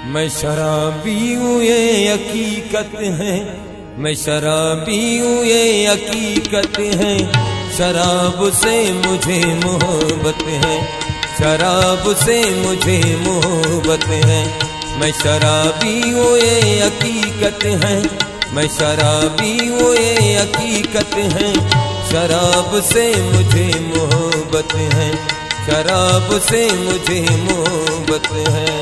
میں شرابی ہوں، یہ حقیقت ہے، میں شرابی ہوں، یہ حقیقت ہے، شراب سے مجھے محبت ہے، شراب سے مجھے محبت ہے۔ میں شرابی ہوں، یہ حقیقت ہے، میں شرابی ہوں، یہ حقیقت ہے، شراب سے مجھے محبت ہے، شراب سے مجھے محبت ہے۔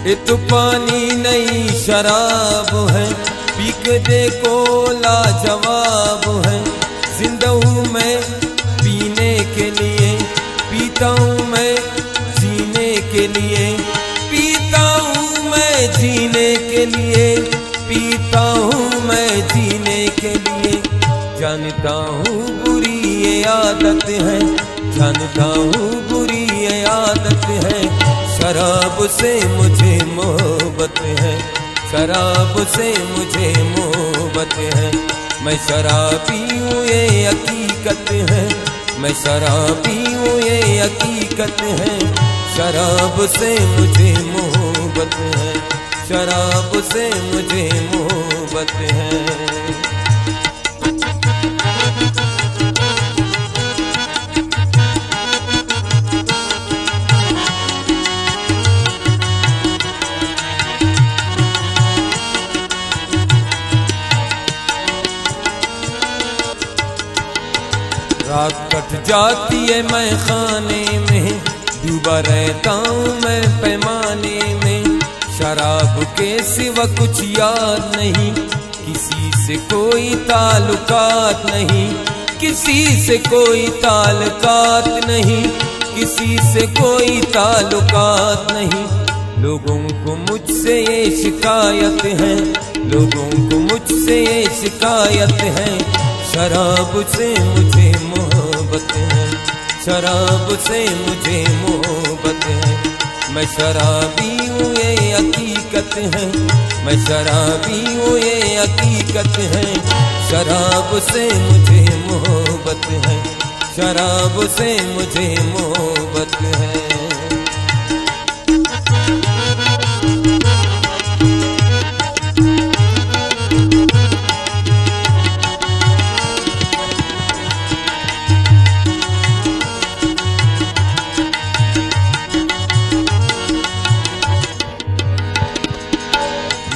یہ تو پانی نہیں، شراب ہے، پی کے دیکھو، لاجواب ہے۔ زندہ ہوں میں پینے کے لیے، پیتا ہوں میں جینے کے لیے، پیتا ہوں میں جینے کے لیے، پیتا ہوں میں جینے کے لیے۔ جانتا ہوں بری یہ عادت ہے، جانتا ہوں بری یہ عادت ہے، شراب سے مجھے محبت ہے، شراب سے مجھے محبت ہے۔ میں شرابی ہوں، یہ حقیقت ہے، میں شرابی ہوں، یہ حقیقت ہے، شراب سے مجھے محبت ہے، شراب سے مجھے محبت ہے۔ رات کٹ جاتی ہے میں خانے میں، ڈوبا رہتا ہوں میں پیمانے میں۔ شراب کے سوا کچھ یاد نہیں، کسی سے کوئی تعلقات نہیں، کسی سے کوئی تعلقات نہیں، کسی سے کوئی تعلقات نہیں۔ لوگوں کو مجھ سے یہ شکایت ہے، لوگوں کو مجھ سے یہ شکایت ہے، شراب سے مجھے محبت ہے، شراب سے مجھے محبت ہے۔ میں شرابی ہوں، یہ حقیقت ہے، میں شرابی ہوں، یہ حقیقت ہے، شراب سے مجھے محبت ہے، شراب سے مجھے محبت ہے۔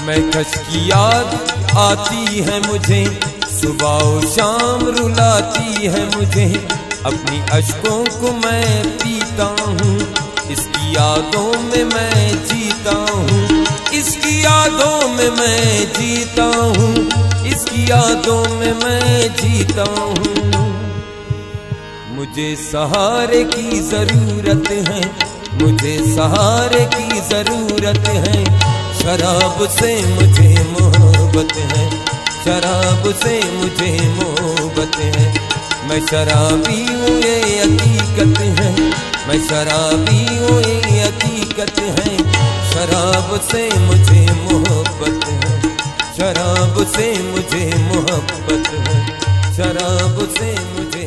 میں کش کی یاد آتی ہے مجھے، صبح و شام رلاتی ہے مجھے، اپنی اشکوں کو میں پیتا ہوں، اس کی یادوں میں میں جیتا ہوں، اس کی یادوں میں میں جیتا ہوں، اس کی یادوں میں میں جیتا ہوں۔ مجھے سہارے کی ضرورت ہے، مجھے سہارے کی ضرورت ہے، شراب سے مجھے محبت ہے، شراب سے مجھے محبت ہے۔ میں شرابی ہوں، یہ حقیقت ہے، میں شرابی ہوں، یہ حقیقت ہے، شراب سے مجھے محبت ہے، شراب سے مجھے محبت ہے، شراب سے مجھے